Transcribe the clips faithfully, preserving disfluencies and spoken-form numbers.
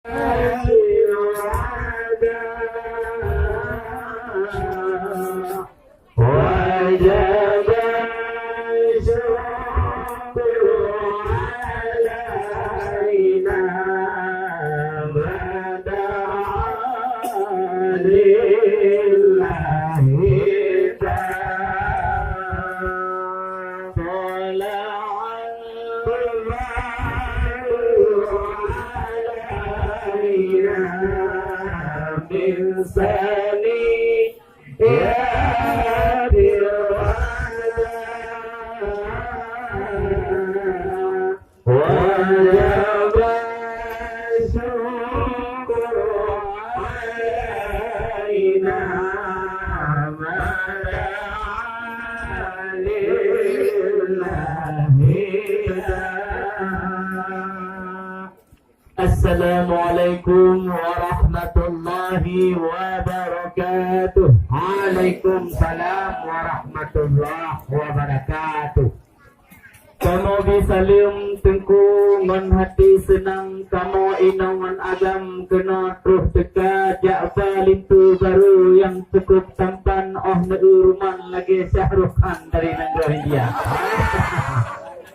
وجب الشكر علينا ما دعا لله داع. طلع القمر علينا من ثنيات الوداع. وجب الشكر علينا ما دعا لله داع. Assalamualaikum warahmatullahi wabarakatuh. Waalaikumsalam warahmatullahi wabarakatuh. Kamoe bi saleuem Teungku ngon hati seunang, kamoe inong ngon agam keunoe troh teuka jak ba linto barô nyang cukup tampan óh neueu ruman lagée Shah Rukh Khan dari nanggroe India.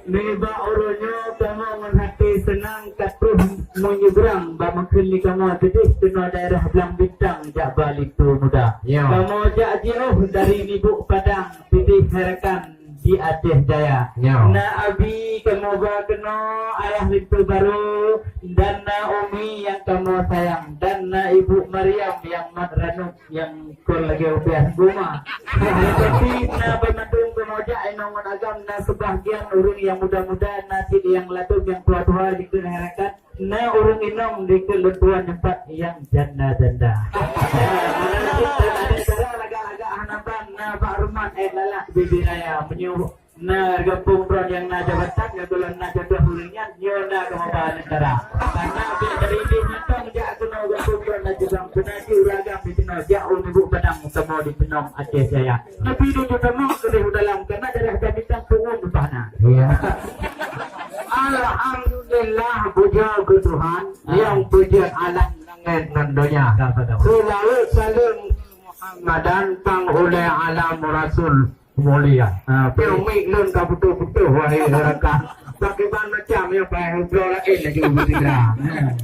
Nibak uroe nyoe kamoe ngon hati seunang ka troh meunyebrang bak makheun lé kamoe keudeh keunoe daerah Blang Bintang jak ba linto muda. Ya. Kamoe jak jiôh dari Nibuk Padang, pih hai rakan di Aceh Jaya. Nyoe. Na abi kamoe ba keunoe, ayah linto barô, dan na umi nyang kamoe sayang, dan na ibu Maryam nyang mat ranub nyang kon lagée ubeh guma. Tapi na banmandum kamoe jak inong ngon agam, na seubahgian ureuëng nyang muda-muda, na cit nyang ladôm, nyang tuha-tuha dikeue hai rakan. Na ureuëng inong dikeue lôn tuan nyoe pat nyang janda-janda. Cara lagak-lagak hana ban, na bak ruman ék lalak bibi raya. Meunyoe na gampông droe nyang na jabatan, nyang gohlom na jodoh ureuëng nyan, nyoe na kamoe ba neutara. Karena biar dari idéh mantong jak keunoe gampông droe na jubang, beuna jih ureuëng agam di keunoe jak u Nibuk Padang kamoe di keunoe Aceh Jaya. Nabi di teutamong keudeh u dalam, karena daerah Blang Bintang pungo mubah na. Iya. Alhamdulillah, puja keu Tuhan, ah, nyang peujeuet alam langét ngon donya. Ka, ka, ka. Seulaweuet saleuem Muhammad datang ulée alam Rasul mulia. Ah, nyang miek lôn ka putôh-putôh, wahai rakan. Pakriban macam nyang paih ubloe laén laju beutidra.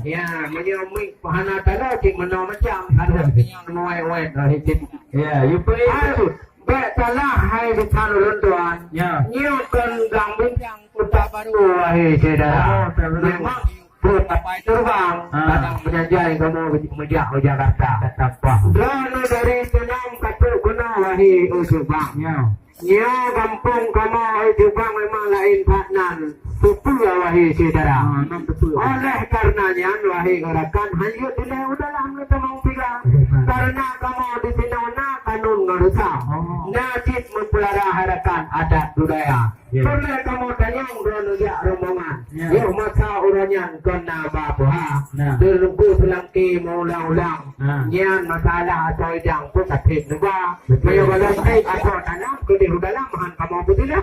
Ya, meunyoe miek hana taloe cit meunoe macam. Ada. Nyang muai-muai, wahai cit. Ya, you play. Ah, betul. Bék salah hai bisan ulôn tuan. Ya. Nyoe kon Blang Bintang Kota Baru, wahai syedara. Oh, Kota Baru. Memang buet apai terbang, ah, kadang meunyanjai kamoe meujak u Jakarta. Kata apa? Droeneuh dari Teunam ka trok keunoe, wahai Ujubang. Ya. Nyoe gampông kamoe Ujubang memang laén that nan. Teupeu, wahai syedara. Ah, nan teupeu. Oleh karena nyan, wahai rakan, hanjeuet dilée u dalam neutamong piga. Karena kamoe di sinoe na kanun ngon reusam. Oh. Na cit meupeulara hai rakan adat budaya. Ya. Peureulée kamoe tanyong droeneuh jak rombongan. Ya. Yoh masa uroe nyan kon na ba peuha. Nah. Teungku Seulangké meuulang-ulang. Nah. Nyan masalah asoe idang pun sakét neuba. Betul. Meunyoe golom sakét asoe tanam keudeh u dalam han kamoe beuteulah.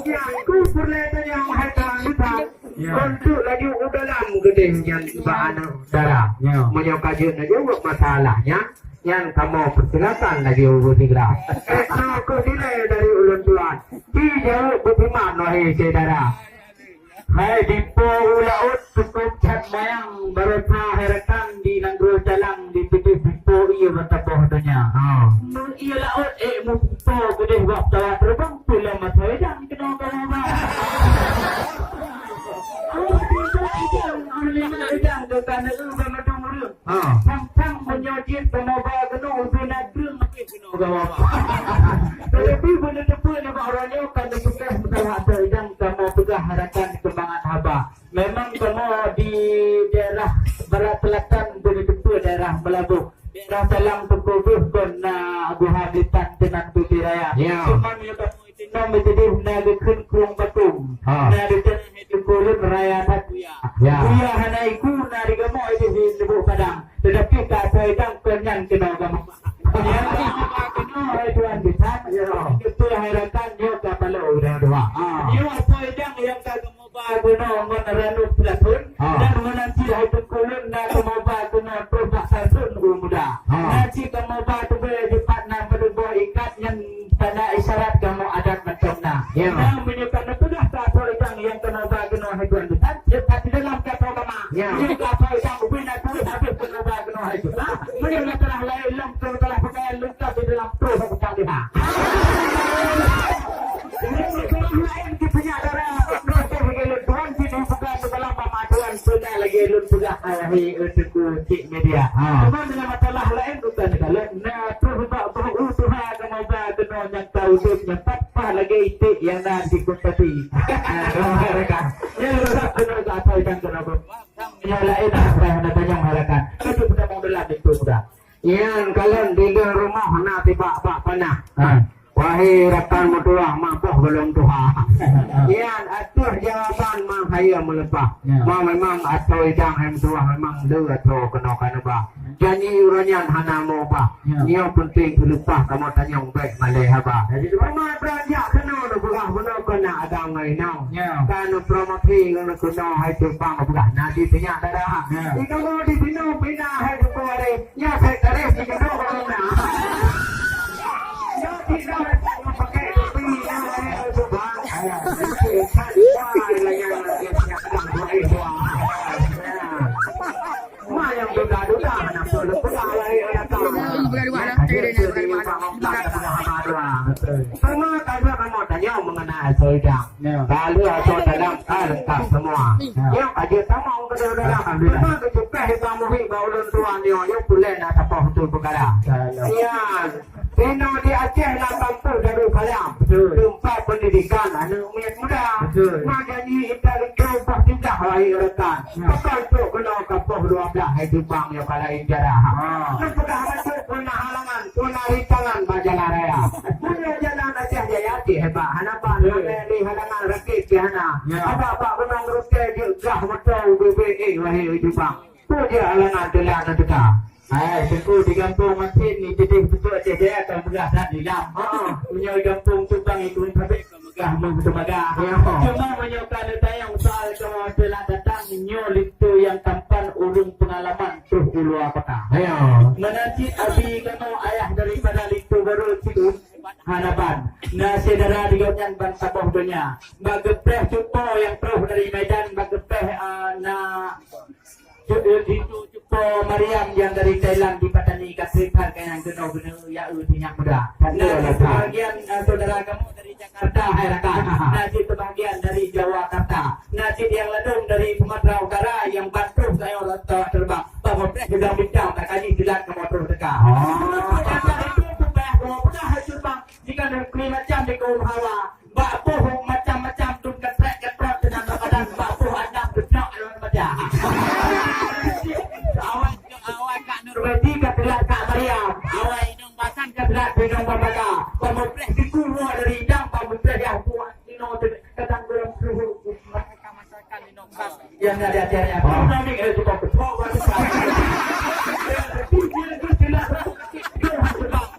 Nyan ku peureulée tanyong hai tuan. Ya. Untuk laju u dalam keudeh nyan bak aneuk dara. Ya. Meunyoe ka jeuet neujaweueb masalah nyan, nyan kamoe persilakan laju beusigra. Keu nilai dari ulôn tuan, ci jaweueb beuiman, wahai syedara. Hai dipo u laôt, cukup that manyang, baroesa hai rakan di nanggroe Calang di Teudeh Dipo ié bantaboh donya. Ha. Meu ié laôt ék meupo keudeh bak pesawat terbang, pulang masa wedan keunoe kamoe ba. Alah, pintoe idang, alah, lima idang, dekat negeri sama dong ureueng. Ha. Sang-sang meunyoe jeuet kamoe ba keunoe, ubé na kreueng habéh keunoe kamoe ba. Tetapi beuneuteupeu nibak uroe nyoe ka neupeugah meusalah ateueh idang kamoe peugah rakan keumangat haba. Memang kamoe di daerah Barat Selatan beuneuteupeu daerah Meulaboh. Daerah Calang Teungku Beuh kon na Guha Blitan teunan Putih Raya. Ya. Cuma meunyoe kamoe Teungoh meuteuduh na geukheun krueng bakong. Ha. Na di teunoh di Teungku Lôn raya that buya. Ya. Buya hana iku na di gamoe di Nibuk Padang. Tetapi ka asoe idang kon nyan keunoe gamoe. Nyang ka keunoe hai tuan bisan. Ya. Beutôi hai rakan nyoe ka paloe udah dua. Ha. Nyoe asoe idang nyang ka gamoe ba keunoe ngon ranub peulathon. Ha. Dan ngon ancit hai Ya. Jadi, apa yang ubin aku habis kena bayar kena itu. Ha? Mana masalah lain, lom tu masalah pakaian lengkap di dalam tu aku tak lihat. Ini masalah lain kita punya darah. Nanti bagi lu tuan sini bukan dalam pamaduan sudah lagi lu pegang ayah untuk cik media. Ha. Cuma dengan masalah lain bukan dalam. Nah, tu sebab bahu Tuhan kena ubah kena nyata udut nyata pah lagi itik yang dah dikutati. Ha, mereka. Ya, lu tak kena tak tahu yang kena Nyang laén dah hana tanyong hai rakan. Itu budak model lah itu budak. Nyan kalon di dalam rumah na tibak bak panah. Ha. Wahai rakan meutuah, maboh golom tuha. Nyan atuh jawaban mang hayeue meuleupah. Ya. Ma memang atau idang hai meutuah memang le atau kena kanubah. Janji uroe nyan hana meuubah. Ya. Nyoe penting teuleupah kamoe tanyong bèk malèe haba. Jadi, teuma beranjak keunoe neupeugah bunoe keu na agam ngon inong. Ya. Ka neupromosi ngon keunoe hai teubang peugah na di sinyak darah. Ya. Di kamoe di sinoe pina hai teungku waréh. Nyoe hai tarikh di keunoe keunoe na. Nyoe di keunoe hai pakai topi na hai teubang. Ya. Ma nyang duda-duda, hana peue leupeue lah, hai, hana tahu. Hana peue leupeue lah, hana tahu. Betul. Sama kata kamu tanya mengenai asoe idang. Ya. Kalau asoe dalam, ah, lengkap semua. Ya. Yang aja sama orang kena dalam. Alhamdulillah. Sama kecupeh hitam muhi bak ulun tuan nyoe, yang pulai nak tapah betul perkara. Salah. Ya. Di na di Aceh na kampung Darussalam. Betul. Tempat pendidikan aneuk miet muda. Betul. Makajih intelektual bah tingkah lahé rakan. Ya. Pakon trok keunoe kapoh dua blah hai Jepang nyang ka laén cara. Ha. Neupeugah masuk pun na halangan, pun na rintangan bak jalan raya. Punya jalan Aceh Jaya cik hebat. Hana ban. Betul. Hana di halangan rakit ke hana. Ya. Abak bak benang rute jeuet gah moto B B A wahé Jepang. Peue jeuet halangan teulat na teuka. Hai, Teungku, di gampông Masin ni, titeh beutôi Aceh Jaya ka meugah that di lam. Ha, meunyoe gampông Tubang itu sabé ka meugah meuteumagah. Ya. Cuma meunyoe ka neutanyong soal kamoe telah datang, nyoe linto nyang tampan ureueng peungalaman troh u luwa kota. Ya. Meunan cit abi kamoe ayah daripada linto barô cit hana ban. Na syedara di gobnyan ban saboh donya. Bak geupreh cupo nyang troh dari Medan, bak geupreh, ah, na Cu-, eh, itu cupo Mariam nyang dari Thailand di Patani ka seuhat ka nyang keunoe keunoe ya, eh, sinyak muda. Betul, betul. Dan sebahagian, eh, saudara kamu dari Jakarta, hai rakan. Nah, cit sebahagian dari Jawakarta. Nah, cit nyang ladôm dari Sumatera Utara nyang ban troh sayang rata terbang. Bang Mopreh juga bintang tak kaji silat kamoe troh teuka. Oh. Sebab itu payah kamoe peugah hai terbang. Jika negeri macam di kaum hawa. Bak boh macam-macam tun ketrek-ketrot dengan badan bak boh adam geujok lôn baca. Awai, awai Kak Nurwati ka teulat Kak Mariam. Awai Inong Basan ka teulat Inong Bambaka. Pemupreh siku mua dari idang, pemupreh yang buat Inong tu kadang dalam suhu. Yang ada acara apa? Kami kena cuba ketok batu.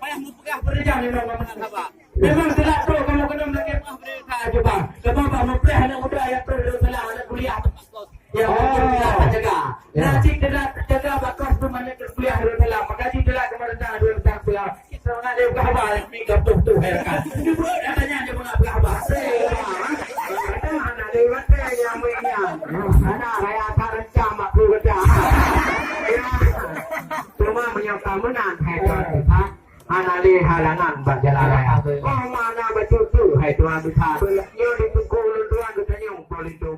Payah mupeugah berjam Inong Bambaka. Memang teulat troh kamoe keuneuk lagèe bah bri ka aja bah. Kamoe bah mupreh aneuk muda nyang troh lôn salah aneuk kuliah. Ya, oh. Teulat jaga. Ya. Nah, cit teulat jaga bak kos tu mana kuliah lôn salah. Maka cit teulat keumarah dah lôn salah. Kita nak dia bah bah ni ka tuh tuh ya kan. Dia buat katanya dia nak bah bah. Ada anak lewat dia yang punya. Ada raya tak rencam aku kata. Ya. Cuma menyokong menang hai tuan. Ha? Hana lé halangan bak jalan raya. Alhamdulillah. Oh, mana betul tu, hai tuan besar. Nyoe di teungku ulôn tuan geutanyong, po linto